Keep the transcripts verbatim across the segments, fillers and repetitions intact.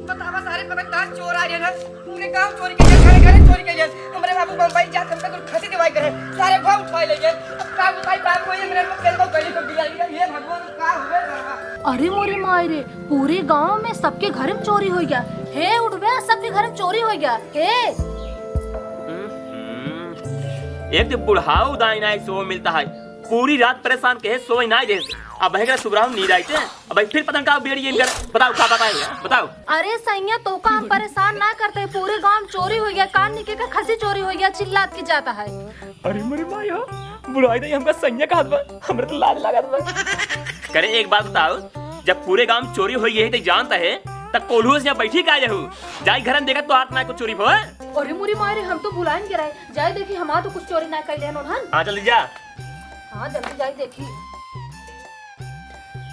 बतावा सारे, पता कहाँ चोर आ गए ना, पूरे गांव चोरी के लिए, घरे घरे चोरी के लिए। हमरे बाबू बम्बई जात हमसे कुछ खसी दिवाई करे, सारे गांव उठवाई ले गए। अब का बताई बाप को, ये मेरे को तेल को गली को बिगाड़ दिया, ये भगवान का हुए करवा। अरे मोरी माई रे, पूरे गांव में सबके घर में चोरी हो गया। हे उठबे, सबके घर में चोरी हो गया। हे। हम्म, एक तो बुढ़ाऊ दाई नाई सो मिलता है, पूरी रात परेशान कहे सोई नाई दे। अब बहेगरा सुबह हम नींद आई थे। अब भाई फिर पता नहीं का बेड़ी इनकर। बताओ का बताए यार, बताओ। अरे सैया, तो का हम परेशान ना करते, पूरे गांव में चोरी हो गया, कान निके का खसी चोरी हो गया, चिल्लात के जाता है। अरे मोरी माई हो, बुढ़ाई दाई हमका सैया कहत बा, हमरे तो लाज लागत बा। करे एक बात बताओ, जब पूरे गांव में चोरी हो गई है तो जानता है, तब कोल्हू से यहाँ बैठी का जाहू? जाई घर में देखा तो हाथ ना कुछ चोरी हो। अरे मोरी माई रे, हम तो भुलाइन के रहे, जाए देखी हमार तो कुछ चोरी ना कैले हन। हाँ जल्दी जा। हाँ, जल्दी जाई देखी।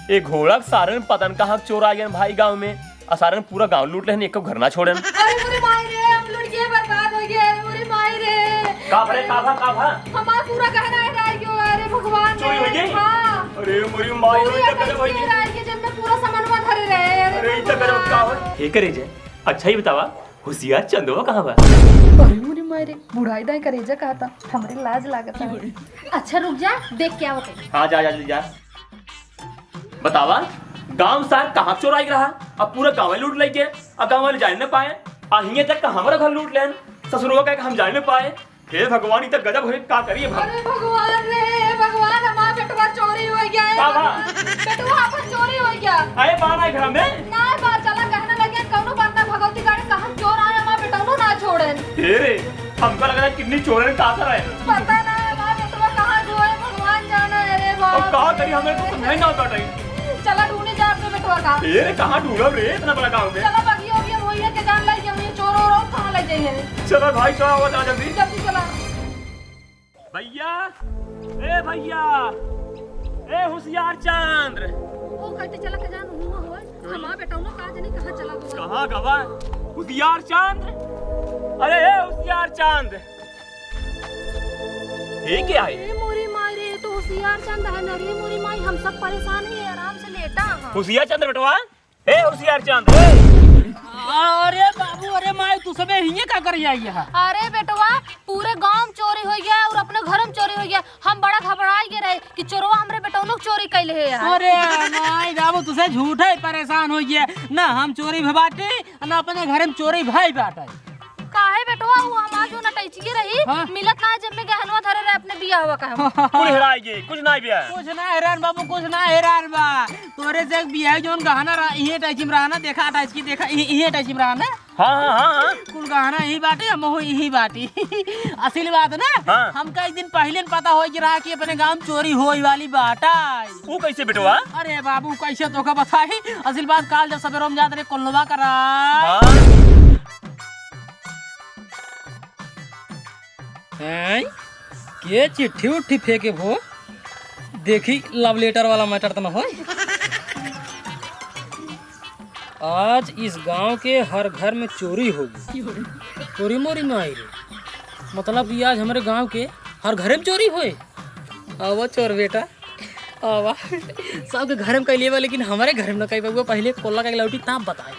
ए घोड़ा के सारन पता न कहाँ चोर आ गए भाई गांव में, आ सारन पूरा गांव लूट लेहन, एको घर ना छोड़न। अरे मोरे माई रे, हम लूट के बर्बाद हो गए। अरे मोरे माई रे। का भरे, का भा, का भा? हमार पूरा गहना हेराय गयो। अरे भगवान चोरी रे। हो गई? हाँ। अरे मोरी माई रे, पूरा इतना गजब हो गई। हेराय गयो, जब मैं पूरा सामानवा धरे रहे। अरे अरे ई तो गजब का हो? भगवान। हे करे जे, अच्छा ही बतावा, होशियार चंदवा कहाँ बा? अरे मोरी माई रे, बुढ़ाई दाई करेजा कहा था, हमरे लाज लागत है। अच्छा रुक जा, देख के आवत है। हाँ जा, जा, जल्दी जा। बतावा, गांव सार कहाँ चोराई रहा? अब पूरा गांव लूट लेके, अब गांव वाले जाने न पाए। आ हिये तक का हमारा घर लूट लेन, ससुरवा कहे हम जाने न पाए। हे भगवान, ई त गजब होई, का करी अब हम? अरे भगवान रे, भगवान, हमार बेटवा चोरी हो गया है। का बा? बेटवा अपन चोरी हो गया। अरे बा ना घर में? ना बा, चला गहना लगे, कौनो बात ना, भगवती गाड़ी कहाँ चोर आए, हमार बेटवनो ना छोड़न। हे रे, हमका लग रहा है किडनी चोरन का असर है। पता ना है, हमार बेटवा कहाँ गयो है, भगवान जाना है रे बाप। अब का करी, हमें तो समझ ना आता है। चला ढूंढे जा अपने बेटवा का। ए रे, कहाँ ढूंढब रे, इतना बड़ा गाँव में? चला बगिया उगिया में होइए के जान लाई, जमीन चोर और कहाँ ले जाइए। चला भाई, चला, आवा, चला जल्दी। जल्दी चला। भैया, ए भैया, ए होशियार चंद्र। ओ कहते चला के जान हुआ होए, हमार बेटवा का जाने कहाँ चला गवा। कहाँ गवा? होशियार चंद्र, अरे ए होशियार चंद्र, ये क्या है? ए मोरी माई रे, ये तो होशियार चंद है ना रे मोरी माई, हम सब परेशान ही है, आराम से लेटा हाँ। होशियार चंद बेटवा, ए होशियार चंद, ए। अरे बाबू, अरे माई, तू सबे हिये का कर आई है? अरे बेटवा, पूरे गांव में चोरी हो गया और अपने घर में चोरी हो गया। हम बड़ा घबराई गए रहे कि चोरवा हमरे बेटौनो के चोरी कैले है यार। अरे माई बाबू, तुसे झूठे ही परेशान हो गया। ना हम चोरी भबाटे, ना अपने घर में चोरी भाई बाटे। काहे बेटवा, वो हमार जो नटैचिए रही, हाँ। मिलत ना है, जब में गहनवा धरे रहे अपने बियाहवा का हम। कुल हेराई गई, कुछ ना बिया। कुछ ना हेरान बाबू, कुछ ना हेरान बा। तोरे से एक बियाह जोन गहना रहा, इहे अटैची में रहा ना, देखा अटैची, देखा, इहे, इहे अटैची में रहा ना। हाँ, हाँ, हाँ, हाँ। कुल गहना यही बाटे, हम हो यही बाटी। असल बात ना, हाँ। हमका एक दिन पहले न पता होई कि रहा कि अपने गांव में चोरी होई वाली बाटा। वो कैसे बेटवा? अरे बाबू, कैसे तोका बताई? असल बात, काल जब सवेरे हम जात रहे कोल्लवा करा। हाँ। हैं? के चिट्ठी उट्ठी फेंके भो? देखी love letter वाला matter तो न होय? आज इस गांव के हर घर में चोरी होगी। चोरी मोरी माई रे, मतलब कि आज हमरे गांव के हर घरे में चोरी होए। आवा चोर बेटा, आवा। सबके घर में कई लेवा, लेकिन हमरे घर में न कई बउआ, पहले कोल्ला का लौटी तब बताए।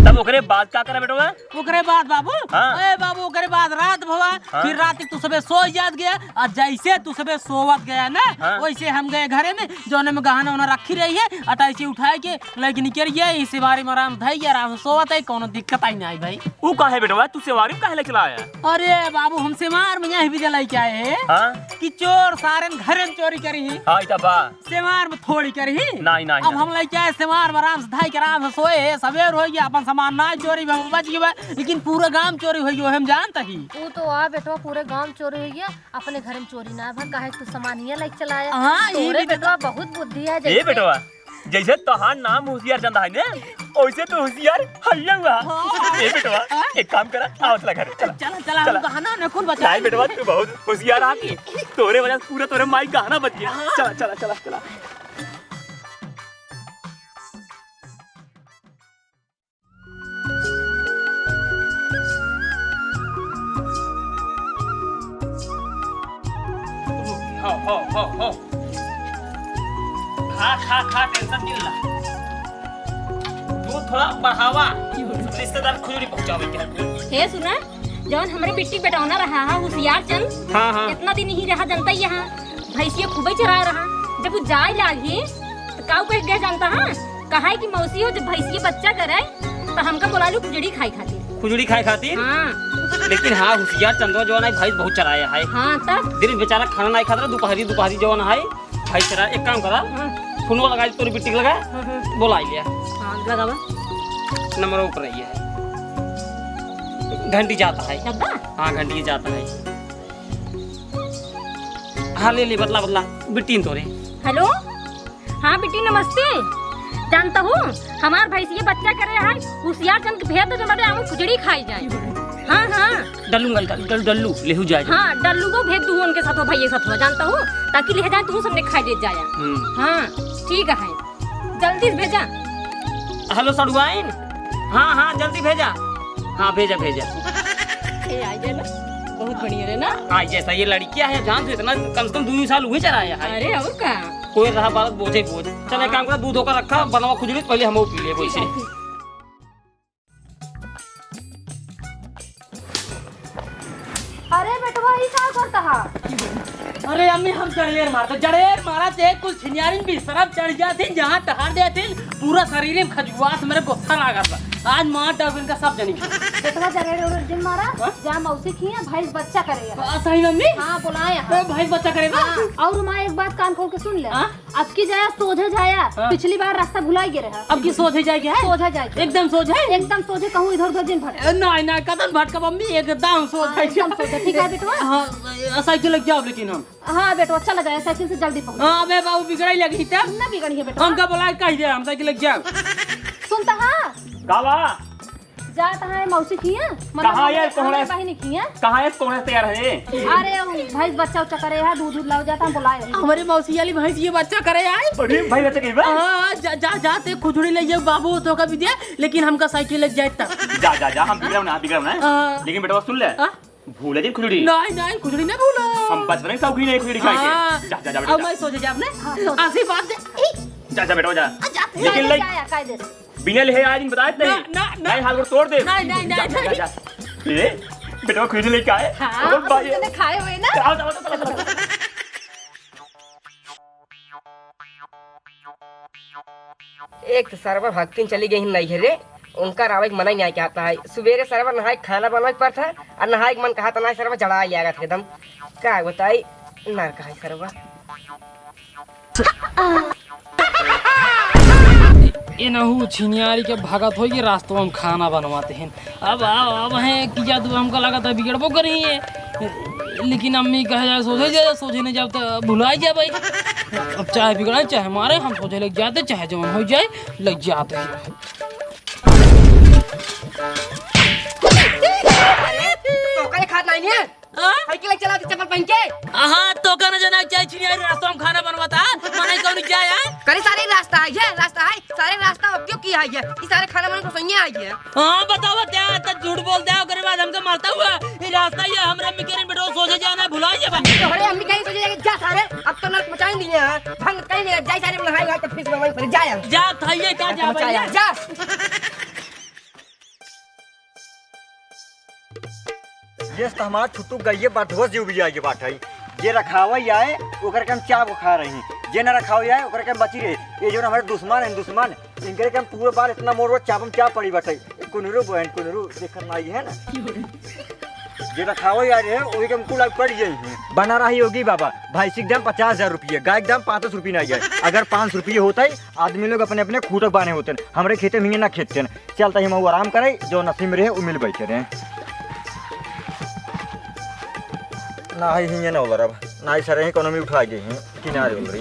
तब ओकरे बाद का करा बेटवा? ओकरे बाद बाबू, हाँ। ए बाबू, ओकरे बाद रात भवा, हाँ। फिर रात तक तू सबे सो जात गया, और जैसे तू सबे सोवत गया ना, हाँ। वैसे हम गए घरे में, जौने में गहना उहना रखी रही है, अटैची उठाए के लेके निकल गया, इसे बारे में आराम धई गया, आराम से सोवत है, कोनो दिक्कत आई नहीं भाई। ऊ काहे बेटवा, तू सेवारी में काहे ले चला आया? अरे बाबू, हम सेवार में यही भी जलाई क्या है हाँ? कि चोर सारन घरे में चोरी करी ही। हाँ, इता बा। सेवार में थोड़ी करी ही। नहीं, नहीं, अब नहीं। हम लइके आए सेवार में आराम से धाई के आराम से सोए है, सवेर हो गया, अपन सामान ना चोरी बा, बच गया, लेकिन पूरा गांव चोरी हो गया, हम जानता ही। वो तो आ बेटवा, पूरे गांव चोरी हो गया, अपने घर में चोरी ना भा, काहे तू सामान ही लइके चला आया। हाँ, ये तोरे बेटवा। बेटवा बहुत बुद्धि है, ए जैसे बेटवा, जैसे तोहार नाम होशियार चंद है ने, वैसे तो होशियार हइया हुआ। हाँ। ए बेटवा, हाँ? एक काम करा, आओ चला घर, चला। चला, चला, हम चला। गहना न कुल बचा नहीं ली। बेटवा, तू बहुत होशियार आ की। तोरे वजह से पूरा तोरे माई गहना बच गया। हाँ। चला, चला, चला, चला। हो, हो, हो, हो। खा, खा, खा, tension जिन ला। दूध थोड़ा बढ़ावा, रिश्तेदार खुजड़ी पहुँचावे के। हे सुना, जौन हमरे बिट्टी बेटौना रहा है, होशियार चंद, हाँ, हाँ। इतना दिन ही रहा जनता यहाँ, भैंसिया खूबे चरा रहा। जब वो जाए लागी, तो काऊ कह गया जानता है? कहा है कि मौसी हो, जब भैंसिया बच्चा करे, तो हमका बोला लू खुजड़ी खाए खातिर। खुजड़ी खाए खातिर? हाँ। लेकिन हाँ, होशियार चंदवा जौन है, भैंस बहुत चराया है। हाँ, तब? दिन में बेचारा खाना नहीं खाता, दोपहरी, दोपहरी जौन है, भाई तेरा एक काम करा, हाँ। फोनवा लगा, तोरी बिट्टी के लगा, हाँ, हाँ। बोला लिया। हाँ, लगावा। नंबर ऊपर रही है। घंटी जाता है। डब्बा? हाँ, घंटी जाता है। हाँ, ले ले, बतला, बतला, बिट्टी तोरे। हेलो, हाँ बिट्टी नमस्ते। जानता हूँ, हमार भैंसिया बच्चा करे है, होशियार चंद के भेज दो, जो हमारे आम खुजड़ी खाई जाए। हाँ, हाँ। डल्लू, डल-, डल-, डल्लू, लेहू जाए। हाँ, डल्लू को भेज दू उनके साथ, भैया के साथ, जानता हू, ताकि ले जाए, तू सबने खाई ले जाए। हम्म। हाँ, ठीक है, जल्दी से भेजा। हेलो सड़ुआइन, हाँ, हाँ, जल्दी भेजा। हाँ, भेजा, भेजा। ए, आ गया ना, बहुत बढ़िया रे ना। हाँ, जैसा ये लड़किया है, जान तो इतना कम से कम दो साल हुए चला आया है। अरे, और का? कोई रहा बालक बोझे बोझ। चल, एक काम कर, दूध होकर रखा, बनवा खुजड़ी, पहले हम वो पी ले, वैसे। अरे बेटवा, ई का करता हा? अरे अम्मी, हम जड़ेर मारते, जड़ेर मारा ते कुल छिनियारिन भी सरफ चढ़ जाते, जहाँ टहर देते, पूरा शरीर में खजुआस मेरे गुस्सा लागत बा। आज मार डाल इनका सब जनी। बेटवा जड़ेर उड़ेर जिन मारा, हाँ? जा मौसी की है, भैंस बच्चा करे है। हाँ, सही मम्मी? हाँ, बोलाए हैं। ए, भैंस बच्चा करे बा? हाँ, और माँ एक बात कान खोल के सुन ले। हाँ? अब की जाया सोझे जाया, हाँ। पिछली बार रास्ता भुलाई गए रहा। अब की सोझे जाए के है? सोझे जाए के। एकदम सोझे? एकदम सोझे, कहूँ इधर उधर जिन भटक। ए, नहीं, नहीं, कदम भटका मम्मी, एकदम सोझे। हाँ, एकदम सोझे, ठीक है बेटवा? हाँ, साइकिल लग जाओ लेकिन हम। हाँ बेटवा, चला जाए, साइकिल से जल्दी पहुँच। हाँ, अबे बाबू बिगड़े लगी तब। ना बिगड़ी है बेटवा। हमका बोला कह दे, हम साइकिल लग जाओ। सुनता हाँ? का बा? जात है मौसी किया, मतलब कहाँ हमरे, ये कोहड़ा हमरे से? बहिनी किया। कहाँ ये कोहड़ा से तैयार है? अरे, उ भैंस बच्चा उच्चा करे है, दूध दूध लाओ जाता, हम बोलाए रहे। हमरे मौसी वाली भैंस ये बच्चा करे है। अरे, भैंस बच्चा के बा? हाँ, जा, जा, जा, ते खुजड़ी ले जाओ बाबू, तो कभी दे, लेकिन हमका साइकिल लग जाए तब। जा, जा, जा, हम बिगड़ब ना, बिगड़ब ना। हाँ। लेकिन बेटवा सुन ले, हाँ? भूले जिन खुजड़ी। नहीं, नहीं, खुजड़ी नहीं भूलो। हम बचपन से शौकीन है खुजड़ी खाए के। हाँ। जा, जा, जा, बेटा, अब जा। मैं सोझे जाब ने। हाँ, सोझे। आशीर्वाद दे। जा, जा, बेटवा, जा। आ, जा, लेकिन जा, ले जा, जा, कायदे से। बिना लिहे आज इन बताए ना, नहीं। ना, ना। नहीं, हाल को तोड़ दे। नहीं, नहीं, नहीं, जा, जा, नहीं। जा, जा। ए, बेटवा खुजली लेके आए। हाँ, और भाई। तुमने खाए हुए ना। चलो, चलो, चलो, चलो। एक तो सरवा भक्तिन चली गई नहीं है रे, उनका रावे के मना ही नहीं कहता है। सुबेरे सरवा नहाए के खाना बनावे के पड़ता है, और नहाए के मन कहा तो ना सरवा जड़ा लिया गया था एकदम। का बताई, नर कहा सरवा। एनहू छिनियारी के भगत होई के रास्तवा में खाना बनवाते हैं। अब, अब, अब है कि जादू हमका लगा था बिगड़बो करी है, लेकिन अम्मी कहे जाए सोझे जाए, सोझे नहीं जाब तो भुलाई जाए भाई। अब चाहे बिगड़े चाहे मारे, हम सोझे लग जाते, चाहे जवन हो जाए लग जाते हैं। अरे, तो कहीं खात नहीं है? हाँ? साइकिल चला दे चप्पल पहन के। हाँ, तो कहना जाना चाहिए, छिनिया रास्ता में खाना बनवाता, मना ही कौन जाए, हाँ? करे सारे रास्ता है, ये रास्ता है, सारे रास्ता अब क्यों किया है ये? ये सारे खाना बनवा को सही है ये। हाँ, बताओ, क्या तो झूठ बोलते हो, ओकरे बाद हमके मारता हुआ, ये रास्ता ये हमरा में केरे बेटो सोझे जाना है, भुला ये बात। तो हरे अम्मी कहीं सोझे जाके जा सारे, अब तो नरक मचाई दिए हैं, भंग कहीं नहीं जाए सारे, हम नहाए हुआ तो फिर वहीं पर जाए। जा, थाइए, क्या जा मचाया, भाई? जा। ये तो हमारा छुट्टू गइये बा, ढोस जीव भी आइये बात है। जे रखावा ही आए, ओकर के हम चाप खा रही हैं। जे न रखावा ही आए, ओकर के हम बची रहे। ये जो हमारे दुश्मन हैं, दुश्मन, इनके के हम पूरे बार इतना मोर चाप हम चाप पड़ी बाटे। कुनरू बहन, कुनरू देखत ना आई है ना। जे रखावा ही आ रहे, वही के हम कुल पड़ गए हैं। बना रही होगी बाबा, भैंसी के दाम पचास हजार रुपये, गाय के दाम पाँच सौ रुपये ना आई है। अगर पाँच सौ रुपये होता है, आदमी लोग अपने अपने खूंट बांधे होते हैं। हमरे खेते में ना खेते हैं। चलता ही हम आराम करे, जो नसीब में रहे, वो मिल बैठे रहे। ना ही हियाँ ना उलरब, ना ही सरे ही कोनो में उठा गई हैं, किनारे उलरी।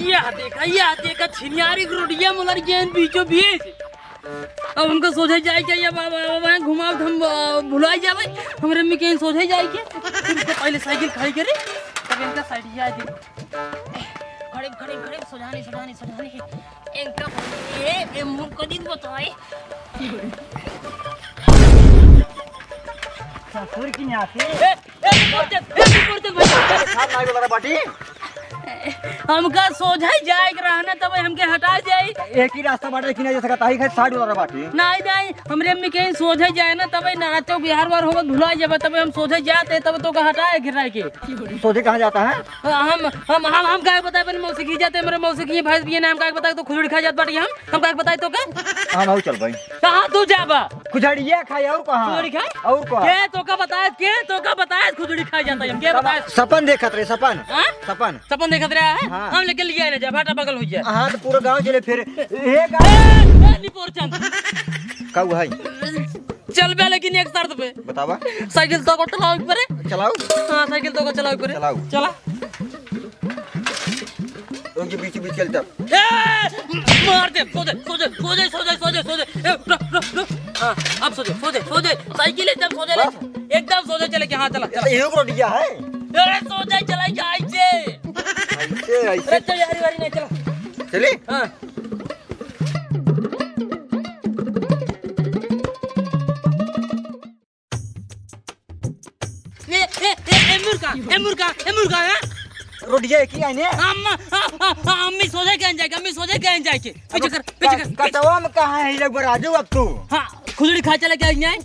यह देखा, यह देखा, छिनियारी के रोडिया में लड़ गए हैं बीचों बीच। अब हमको सोझे जाए के, अब, अब, अब वहाँ घुमाओ तो हम, अ, भुला जावे। हमरे में कहीं सोझे जाए के। इनको पहले साइकिल खड़ी करे, तब इनका साइड जाए दे। खड़े, खड़े, खड़े, सोझा नहीं, सोझा नहीं, सोझा नहीं। इनका ए, ए, मुंह को दिन बताए। ससुर की नाती। ए, ए, निपोरचंद, ए, निपोरचंद भाई। साथ नाई बता बाटी। हमका सोझे जाए के रहना, तब हमके हटा जाई। एक ही रास्ता बाटे कि नहीं जा सकता, ही खाली साइड वाला बाटी। नहीं, नहीं, हमरे अम्मी कहीं सोझे जाए ना, तब नाचो बिहार वार होगा, भुला जाबे, तब हम सोझे जाते, तब तोका हटाए घेराए के। सोझे कहाँ जाता है? हम, हम, हम, हम काहे बताए अपने मौसी की जाते, मेरे मौसी की भैंस भी है ना, हम काहे बताए तो खुजड़ी खा जात बाटी हम, हम काहे बताए तोका? हम आऊ चल भाई। कहाँ तू जाबा? खुजड़िया खाए और कहाँ? खुजड़ी खाए? और कहाँ? के तोका बताए, के तोका बताए खुजड़ी खाए जाता है, के बताए? सपन देखत रहे, सपन। हाँ? सपन। सपन देखत रहा है? हाँ। हम लेके लिया ना जा, भाटा बगल हो जाए। हाँ, तो पूरा गाँव चले फिर। ए, ए, ए, निपोरचंद। का हुआ है? चल बे, लेकिन एक शर्त पे। बतावा। साइकिल तोका चलावे के परे। चलाऊ। हाँ, साइकिल तोका चलावे के परे। चलाऊ। चला। उनके बीच बीच चलता। ए, मार दे, सोझे, सोझे। ए, रुक, रुक, रुक। हाँ, अब सोझे, सोझे, सोझे। साइकिल एकदम सोझे ले। बस। एकदम सोझे चले के, हाँ, चला, चला। ये एक रोडिया है। अरे, सोझे चला के, ऐसे। ऐसे, ऐसे। अरे, चल, यारी वारी नहीं, चला। चली? हाँ। ए, ए, ए, ए, मुर्गा, ए, मुर्गा, ए, मुर्गा, हाँ? रोडिया एक ही आने? अम्मा, आ, आ, आ, अम्मी सोझे कहीं जाएगी, अम्मी सोझे कहीं जाएगी। पीछे कर, पीछे कर, पीछे। कटवा में कहाँ है, ये लोग राजू अब तू? हाँ, खुजड़ी खा चला क्या आइने?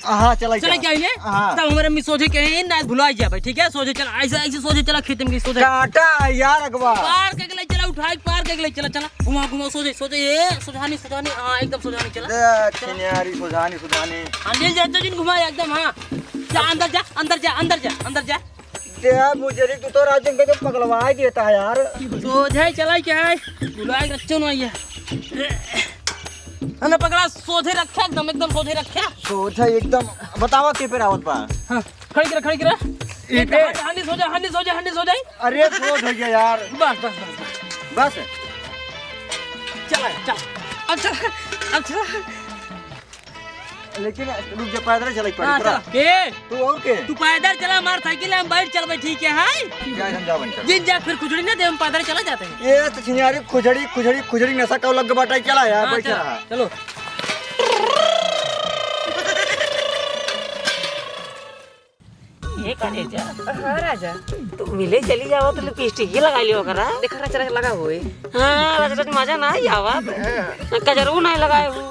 हाँ, चला चला क्या आइने? हाँ। तब हमारे अम्मी सोझे कहीं ना भुला जाए, ठीक है? सोझे चला, ऐसे, ऐसे सोझे चला, खेत में सोझे। काटा है यार अगवा। पार के ले चला, उठा के पार के ले चला, चला। घुमा, घुमा, सोझे, सोझे, ए, सोझानी, सोझानी, हाँ, एकदम सोझानी, चला। दे, चला। छिनियारी, सोझानी, सोझानी। हाँ, ले जा, तो जिन घुमा एकदम, हाँ। जा, अंदर जा, अंदर जा, अंदर जा, अंदर जा। दे, मुझे रे, तू तो राजन के तो पगलवा ही देता है यार। सोझे चला क्या है? बुलाए के रखो ना ये। अरे पगला, सोझे रखे एकदम, एकदम सोझे रखे। सोझे एकदम, बतावा के पे आवत बा। हाँ। खड़ी करा, खड़ी करा। ई पे? हंडी सोझे, हंडी सोझे, हंडी सोझे। अरे, सोझ हो गया यार। बस, बस, बस, बस। बस। चला, चला। अब चला, अब चला। लेकिन रुक जा, पैदल चले के पड़ी हाँ, तोरा। चला। के? तू और के? तू पैदल चला, हमार साइकिल है, हम बैठ चलबे, ठीक है, हाय? जा, हम जाओ, बन चल। जिन जा, फिर खुजड़ी ना दे, हम पैदल चला जाते हैं। ये तो छिनियारी खुजड़ी, खुजड़ी, खुजड़ी नशा का लग बाटा, चला यार, हाँ, बैठ चला, चला। चलो। ये करेजा। हाँ, राजा। तू मिले चली जावा तो लिपस्टिक ही लगा लियो करा। देखा, रच रच लगा होए। हाँ, रच रच मजा ना आई आवा। हाँ। कजरू ना लगाए हो।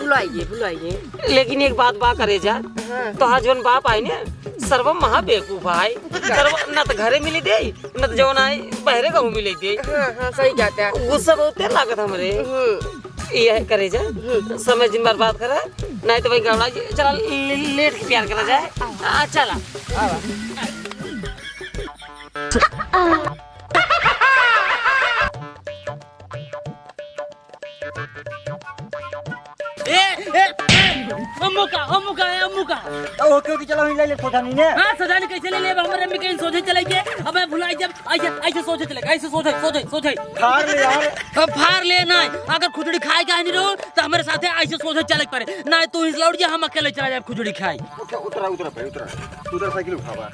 भुलाइए, भुलाइए। लेकिन एक बात बा करेजा, हाँ। तोहार जौन बाप आई ने, सर्व महा बेवकूफ आई। का? सर्व न त घरे मिली दे, न त जौन आई बहरे कहूँ मिली दे। हाँ, हाँ, सही कहते हैं। गुस्सा बहुते लागत हमरे। हम्म। ये है करेजा, हम्म। समय जिन बर्बाद करा, नहीं तो भाई गबड़ा जी, चला ले-, लेट के प्यार करा जाए। आ, चला। आवा। ए, ए, ए, अम्मू का, अम्मू का, ए, अम्मू का। ओ, क्यों की चला, ले ले, सोझा नहीं ने। हाँ, सोझा नहीं कैसे ले ले, अब हमारे में कहीं सोझे चले गए, अब मैं भुलाई जब ऐसे, ऐसे सोझे चले, ऐसे सोझे, सोझे, सोझे। फार ले यार। अब फार ले ना, अगर खुजड़ी खाए के नहीं रहो, तो हमारे साथे ऐसे सोझे चले के पड़े। ना तू इस लौट जा, हम अकेले चला जाए खुजड़ी खाए। उतरा, उतरा, उतरा भाई, उतरा। उधर साइकिल उठावा।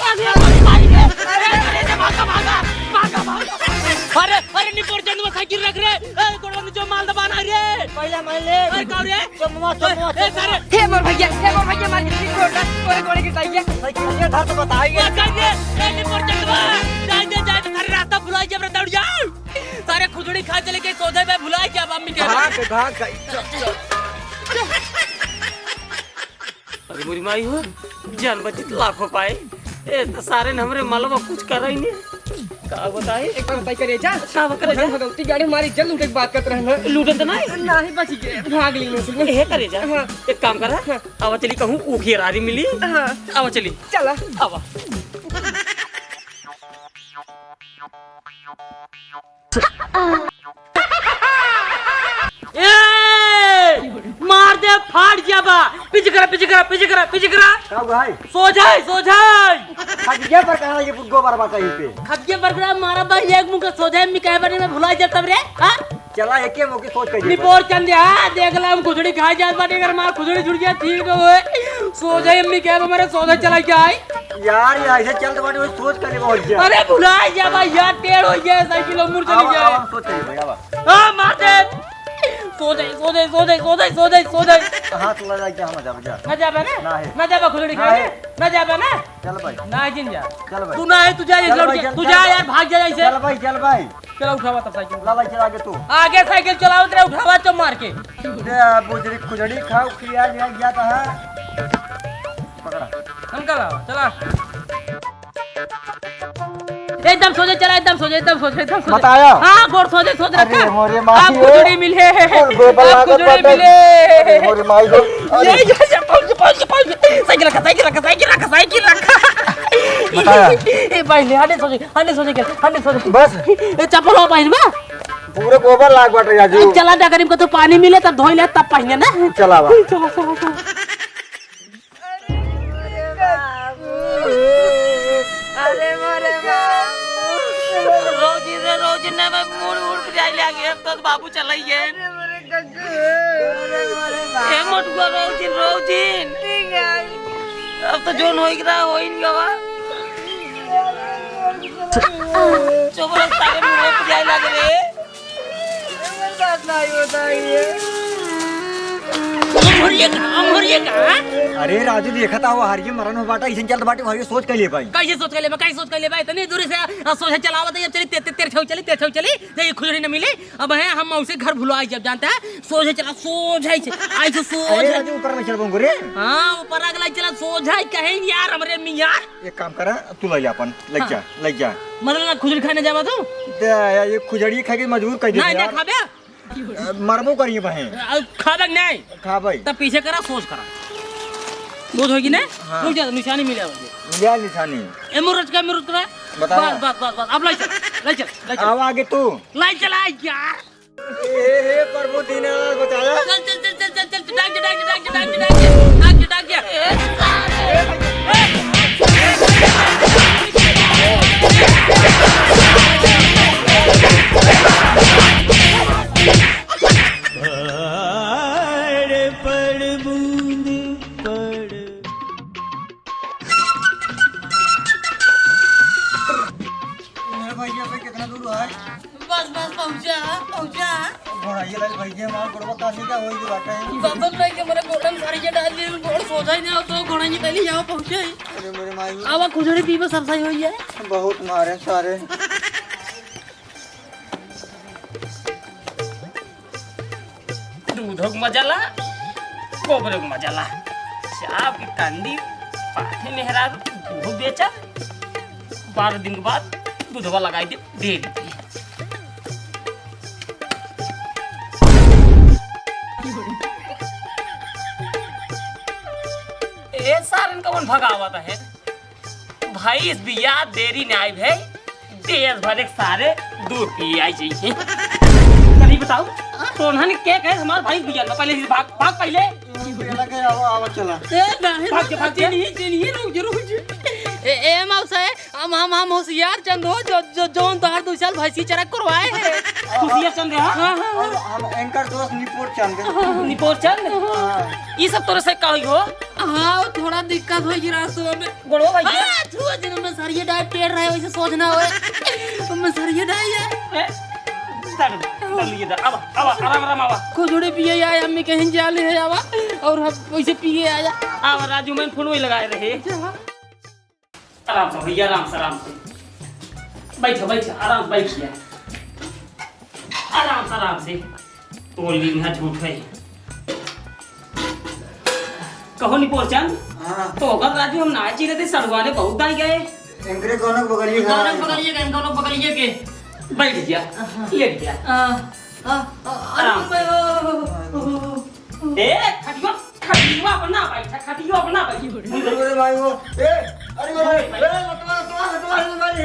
अरे, अरे, भागा, भागा, भागा, भागा। अरे, अरे, निपोर चंद में साइकिल रख रे। ए, गोड़वा नीचे माल दबाना रे। पहले मैं ले। अरे, का रे? चम्मा, चम्मा, ए, ए, चम्मा। सारे। हे मोर भैया, हे मोर भैया, मार के पीट छोड़, तोरे गोड़े गिर जाइए। भाई, भैया, धर तो बताइए। मार कर दे। ए, निपोर चंद में। जाए दे, जाए दे, सारे रास्ता भुला जब रे दौड़ जाओ। सारे खुजड़ी खा चले के सोझे में भुला क्या अम्मी के। भाग, भाग, भाग। अरे मोरी माई हो, जान बचित लाखों पाए। ए, तो सारे ने हमरे मलवा कुछ करा ही नहीं। का बताई? एक बार बताई करे जा। का करे जा? भगवती गाड़ी हमारी जल उठे के बात करत रहना। लूटत नहीं? नहीं बच गए, भाग ली मैं। ए, करे जा। हाँ। एक काम करा। हाँ। आवा चली कहूँ ऊखी रारी मिली। हाँ। आवा चली। चला। आवा। ए! मार दे, फाट जाबा। पीछे करा, पीछे करा, पीछे करा, पीछे करा। का हुआ है? सोझाई, सोझाई। खटिया पर कहाँ ये गोबर बा कहीं पे? खटिया पर करा, मारा बा, एक मुंह का सोझाई में कहे बने में भुला जाता रे। हाँ? चला, एके मौके सोच के निपोर चंद, हाँ, देख ला, हम खुजड़ी खाए जात बाटे, अगर मार खुजड़ी छुट जाए, ठीक होए। सोझे अम्मी कहे, हमारे सोझे चला के आई। यार, ये ऐसे चलत बाटे, वो सोच कर लेबो, और क्या? अरे, भुला जा भाई, यार, टेढ़ हो गया, साइकिल और मुड़ चली आवा, गया। आवा, हम सोच कर लेबो, आवा। हाँ, मार दे। सोझे, सोझे, सोझे। हाथ लगा के हम जाबे, जा। ना जाबे ना? ना है। ना जाबे खुजड़ी ना खाए? है। ना जाबे ना? चल भाई। ना जिन जा। चल भाई। तू ना है, तू जा, ये चल लड़के, भाई, चल, तू चल जा भाई। यार, भाग जा ऐसे। चल भाई, चल भाई। चला उठावा तब साइकिल। ला भाई, चल आगे तू। आगे साइकिल चलाओ तेरे, उठावा तो मार के। दे, बुजरी खुजड़ी खाओ, खिया लिया गया था। पकड़ा। हम का लावा, चला। एकदम सोझे चला, एकदम सोझे, एकदम सोझे, एकदम सोझे। बताया। हाँ, गोड़ सोझे, सोझे अरे रखा। मोरे माई अब रे। खुजड़ी मिले। और गोबर अब लागत खुजड़ी बाटे। मिले। अरे मोरे माई रे। अरे। ये, ये, ये, पहुंच, पहुंच, पहुंच। साइकिल रखा, साइकिल रखा, साइकिल रखा, साइकिल रखा। बताया। ए, भाई, ले, आने सोझे, आने सोझे के, आने सोझे। बस। ए, चप्पल हो पहिन बा। पूरे गोबर लाग बाटे राजू। चला जा, गरीब को तो पानी मिले, तब धोई ले, तब पहिने ना। चला बा। चला, चला, चला। अरे मोरे बाबू, अरे मोरे बाबू। रोजी रे रोजी ने मैं मुड़ उड़ जाए लागे, अब तो बाबू चलाइए। अरे मोरे गग्गू, अरे मोरे बाबू। ए मोटुआ रोजी, रोजी। ठीक है। अब तो जोन होई गवा, होई गवा। चोबरा सारे मुड़ उड़ जाए लागे रे। हमर बात नाही होता है ये। हमर ये का, हमर ये का? अरे राजू, देखत आवा, हर ये मरन हो बाटा, इसन चलत बाटे, भाई, सोच के ले भाई। कैसे सोच के ले बा, कैसे सोच के ले बा? इतनी दूर से, आ, सोझे चलावत है, अब चली, ते-, ते-, तेरछौ चली, तेरछौ चली, जे ये खुजड़ी न मिले। अब है, हम उसे घर भुला आई, जब जानता है, सोझे चला, सोझे से, आई से सोझे। अरे राजू, ऊपर में चल बंगो रे। हाँ, ऊपर अगला चला, सोझे कहीं यार, हमरे मियाँ। एक काम करा, तू ले जा अपन, ले हाँ। जा, ले जा। मतलब ना खुजड़ी खाने जावा तू? दे यार, ये खुजड़ी खा के मजबूर कर दे नहीं, यार। नहीं खाबे? अ, मरबो करिए बहे। अ, खाबे नहीं? खाबे। तब पीछे करा, सोच करा। वो होगी ना? हाँ। रुक जा, निशानी मिले होगी। मिला निशानी। ए, मुरत का, मुरत का। बता। बस, बस, बस, बस। अब ले चल, ले चल, ले चल। अब आगे तू। ले चला यार। ए, हे, हे, प्रभु दीनानाथ बचाया। चल, चल, चल, चल, चल, चल, डाक दे, डाक दे, डाक दे, डाक दे, डाक दे, डाक दे, डाक दे। ए, सारे। पहाड़ पर बूंद पड़। ए भैया, भाई, कितना दूर है? बस, बस, पहुँचा, पहुँचा। घोड़ाइए लाल भैया, हमार गोड़वा काफी का होई बाटे। बाबा भाई के मेरे गोड़न सारी ये डाल दिए, गोड़ सोझा ही नहीं हो तो घोड़ा ये पहले यहाँ पहुँचे। अरे मेरे माई। अब खुजड़ी पीबे सब सही होई है। बहुत मारे सारे। दूधो के मजा ला, गोबरे के मजा ला। चाप की कंडी, पाठे मेहरारू, दूधो बेचा। बारह दिन के बाद दूधवा लगाई दे, दे दी। ए सारन कौन भगावत है? भैंस बिया देरी नाई भई, देश भर एक सारे दूध पिए आई जाइए। चलिए बताओ, तोन्हन के कहे हमार भैंस बिया ना, पहले से भाग, भाग पहले। ये लगे, आओ, आओ, चला। ए, नहीं, भाग जा, भाग जा। चिन्ही, चिन्ही, रुक जा, रुक जा। ए, ए, मौसा, हम, हम, हम होशियार चंद हो, जो, जो, जौन तोहार दो साल भैंसी चरा करवाए हैं। होशियार चंद है, हाँ? हाँ, हाँ, हाँ। और हम एंकर दोस्त निपोर चंद। हाँ, हाँ। निपोर चंद? हाँ। ये सब तोरे से का होई हो? हाँ, थोड़ा दिक्कत होई रास्तवा में। गोड़वा भाई। हाँ, छुआ जिन में सरिये डाय टेढ़ रहे, वैसे सोझ ना होए। तो में सरिये डाय है। ए, दर, दर लिए दर। आवा, आवा, आराम, आराम, आवा। खुजड़ी पिए आए, अम्मी कहीं जा ले आवा, और हम वैसे पिए आया। आवा, राजू, मैं फोन वही लगाए रहे। जा। आराम से भैया, आराम से, आराम से। बैठो, बैठो, आराम से बैठ जा। आराम से, आराम से। बोल ली ना, झूठ है। कहो निपोर चंद, हाँ। तो अगर राजू हम ना चिरे थे, सड़ुआने बहुत दाई गए। एंकरे कौनो बगलिए का कौनो है। बगलिए के, कौनो बगलिए के। बैठ जा, हाँ। लेट जा। आ, आ, आ, आराम से। अरे, ओ, ओ, ओ, ओ। ए, खटिया, खटिया अपना बैठा, खटिया अपना बैठा। अरे भाई वो, ए, अरे भाई, ए, लतवा, लतवा, लतवा, लतवा, ए,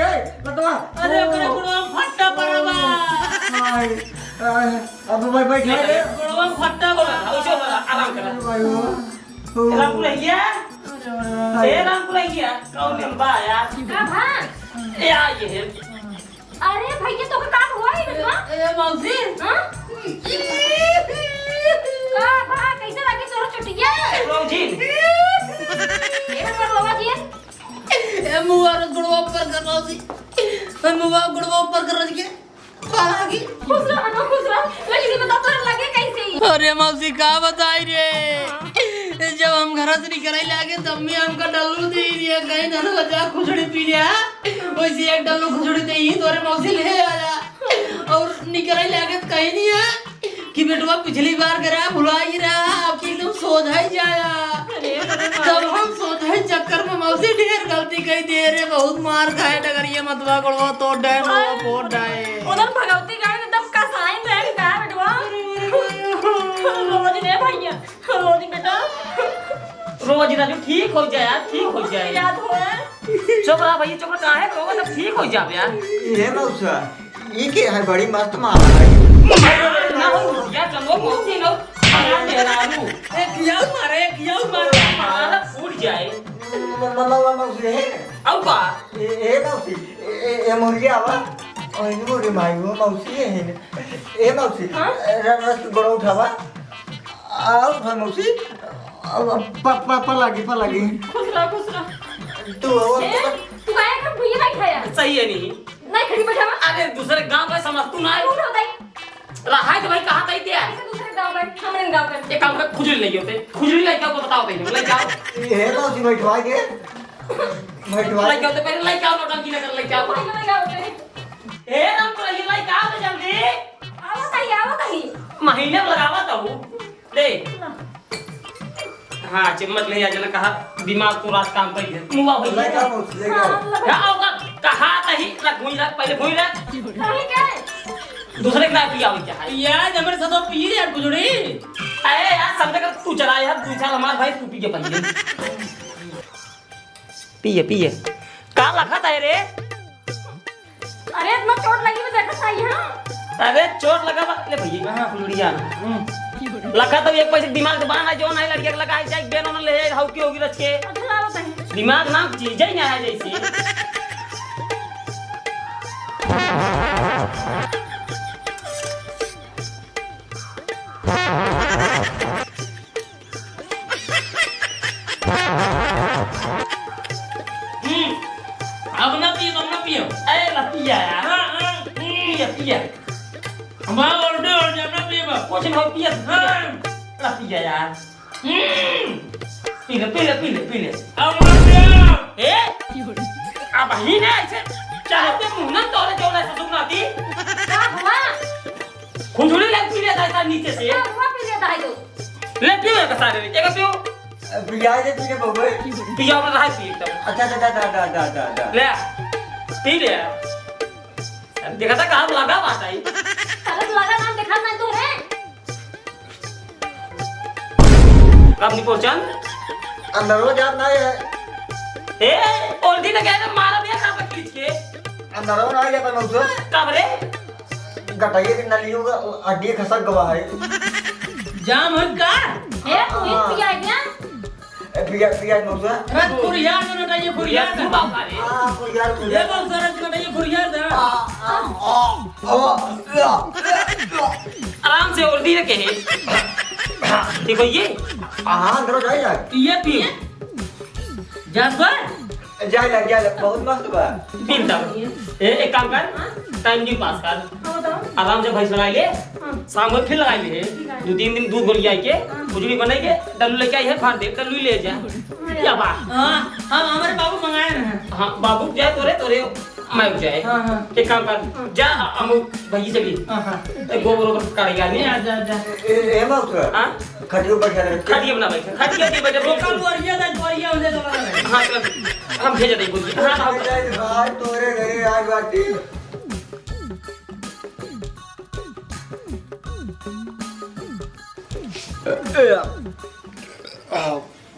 लतवा। अरे, ओकरे ओ। गोड़वा में फट्टा पड़ा बा। हाय, हाय, अब भाई, भाई, बैठ जा। गोड़वा में फट्टा पड़ा, उसे बड़ा आराम करा। अरे भाई वो, ओ। रामपुरहिया, अरे भाई। ए, रामपुरहिया, कौन बा यार? का भा? ए, आ, ये है। अरे भैया, तोके का हुआ है बेटवा? ए, ए, मौसी। हाँ? का भा, कैसे लागे तोर चुटिया? मौसी। मुआ रे गुड़वा ऊपर कर मौसी। मुआ गुड़वा ऊपर कर रख के। पाला की। खुश रहो, अनु, खुश रहो। लेकिन ये बताओ, तोरा लगे कैसे ही? अरे मौसी, का बताई रे? जब हम घर से निकले लागे, तब में हमका डल्लू दे दिया, कहीं ना ना जा खुजड़ी पी लिया। वैसे एक डल्लू खुजड़ी दे ही तोरे मौसी ले आया। और निकले लागे तो कहीं नहीं है कि बेटवा पिछली बार गरा भुला ही रहा, अब की एकदम सोझा ही जाया। अरे, अरे, तब हम सोझा ही चक्कर में मौसी ढेर गलती कही दे रे, बहुत मार खाए डगरिया मतवा गोड़वा तोड़ डाए, मुआ फोड़ डाए। उधर भगवती गाड़ी में एकदम कसाई में है का बेटवा? रोज रे भैया, रोज बेटा। रोज राजू ठीक हो जाए यार, ठीक हो जाए। याद हो है? चुप रहा भैया, चुप रहा, काहे रोवत, अब ठीक हो जाबे यार। ये मौसा, ये के है बड़ी मस्त माला है। ना हो, या चलो मौसी लो, हमारा मेहरारू। एक याऊ मारे, एक याऊ मारे। मारा फूट जाए। म-, म-, म-, म-, मौसी है। अब बा। ए, ए मौसी, ए, ए, ए मुर्गी आवा। ओ, ये मुर्गी माई, वो मौसी है। ए मौसी, हाँ? र-, रस गोड़ा उठावा। आओ भाई मौसी, अब, अब प-, प-, पलागी, पलागी। खुश रहो, खुश रहो। तू आओ, ए, तू काहे का भुइया बैठा है? सही है नहीं। नहीं, खड़ी बैठा बा। अरे, दूसरे गांव का समझ तू ना है। तू ना बताई। रहा है तो भाई, कहाँ तई ते है? ऐसे दूसरे गांव का, हमारे गांव का। एक काम कर, खुजली ले आओ ते। खुजली ले आओ, बताओ ते, ले जाओ। ए मौसी, बैठवा के। बैठवा ले के। जाओ ते, पहले ले जाओ, नौटंकी ना कर, ले जाओ। भाई, ले जाओ ते। ए राम, तो ये ले जाओ तो जल्दी। आवत ही, आवत ही। महीने में लगावत हूँ। दे। हाँ, चम्मच ले आ, जना कहा, दिमाग तो रात काम कर दे। मुआ भैया। ले जाओ, ले जाओ। हाँ, लगा। क्या होगा? कहा तही, रख, भूई रख, पहले भूई रख। कहीं के? दूसरे के ना पिया हो क्या है? यार, हमारे साथ पिए यार, गुजरी। अरे यार, समझ कर तू चला यार, दो साल हमारे भाई तू पी के पहले। पिए, पिए। का लखत है रे? अरे, इतना चोट लगी, वो देखत आई, हाँ? अरे, चोट लगा बा-, ले भैया, हाँ। फुलड़िया। हम्म। लखत तो एक पैसे दिमाग तो बना ना, जो नहीं लड़किया के लगा, जाए, बेन उन्होंने ले जाए, हाउ की होगी रच के। अच्छा, लाओ तनी। दिमाग नाम चीज ही ना है जैसे। हम्म, अब ना पिए, अब ना पिए। ए, ना पिया यार। हाँ, हाँ। पिया, पिया। हमारा order हो जाए, ना पिए बा। कुछ ना हो, पिया। हाँ। ना पिया यार। हम्म। पी ले, पी ले, पी ले, पी ले। अब ना पिए। ए? अब ही ना ऐसे चाहते मुंह ना तोड़े जो ना ससुर नाती। का हुआ? खुजली लग पी लेता है नीचे से। हाँ, हुआ पी लेता है तो। ले पियो एक सारे, एक पियो। पिया दे पीने बबे। पिया में रहा पी एकदम। अच्छा, अच्छा, अच्छा। ले, पी ले। अब देखा था कहाँ लगा बात आई। अरे लगा नाम देखा नहीं तू रे। कब नहीं पहुँचन? अंदर हो जात ना है। ए, उल्टी तो कह रहे मारा दिया कहाँ पर खींच के। अंदर हो ना आ जाता मौसम। कब रे? गटैया के नलियों का हड्डी खसक गवा है। जाम है का? ए, तू ही हाँ। पिया है क्या? ए, पिया, पिया मौसा। अरे, खुरियार दे, नोटा ये खुरियार दे। तू बाबा रे। हाँ, खुरियार, ए, खुरियार। मौसा, अरे, नोटा ये खुरियार दे। आ, आ, आ, आ, आ, आ। आराम से उल्टी रखे है। ठीक हो ये? हाँ, अंदर जाए यार। ये पिए। जात बा? जाए ला, जाए ला, बहुत मस्त बा। बिन तब। ए, एक काम कर, हाँ? Time नहीं pass कर। हाँ, बताओ। आराम से भैंस लगाई ले, हाँ। शाम को फिर लगाई ले। ठीक है। दो तीन दिन दूध गोली आई के, हाँ। खुजली बनाई के, डल्लू लेके आई है, फाड़ दे, डल्लू ले जा। हाँ, क्या यार। बात? हाँ, हाँ, हमारे बाबू मंगाए रहे हैं। हाँ, बाबू जाए तोरे, तोरे मैं जाए। हाँ, हाँ। एक काम कर, हाँ। जा, हम भैया चली। हाँ, हाँ। ए, गोबर ओबर काढ़ के आदमी। जा, जा, जा। ए, ए, मौसा। हाँ? खटियो बैठा रहे। खटिया बना बैठे, खटिया पे बैठे, बोल। ओका बोरिया दे, बोरिया उन्हें दबा दे। हाँ, चल, हम भेज देंगे, बोल। हाँ, हाँ। भाई, तोरे घरे आज बाटी। ए, आ,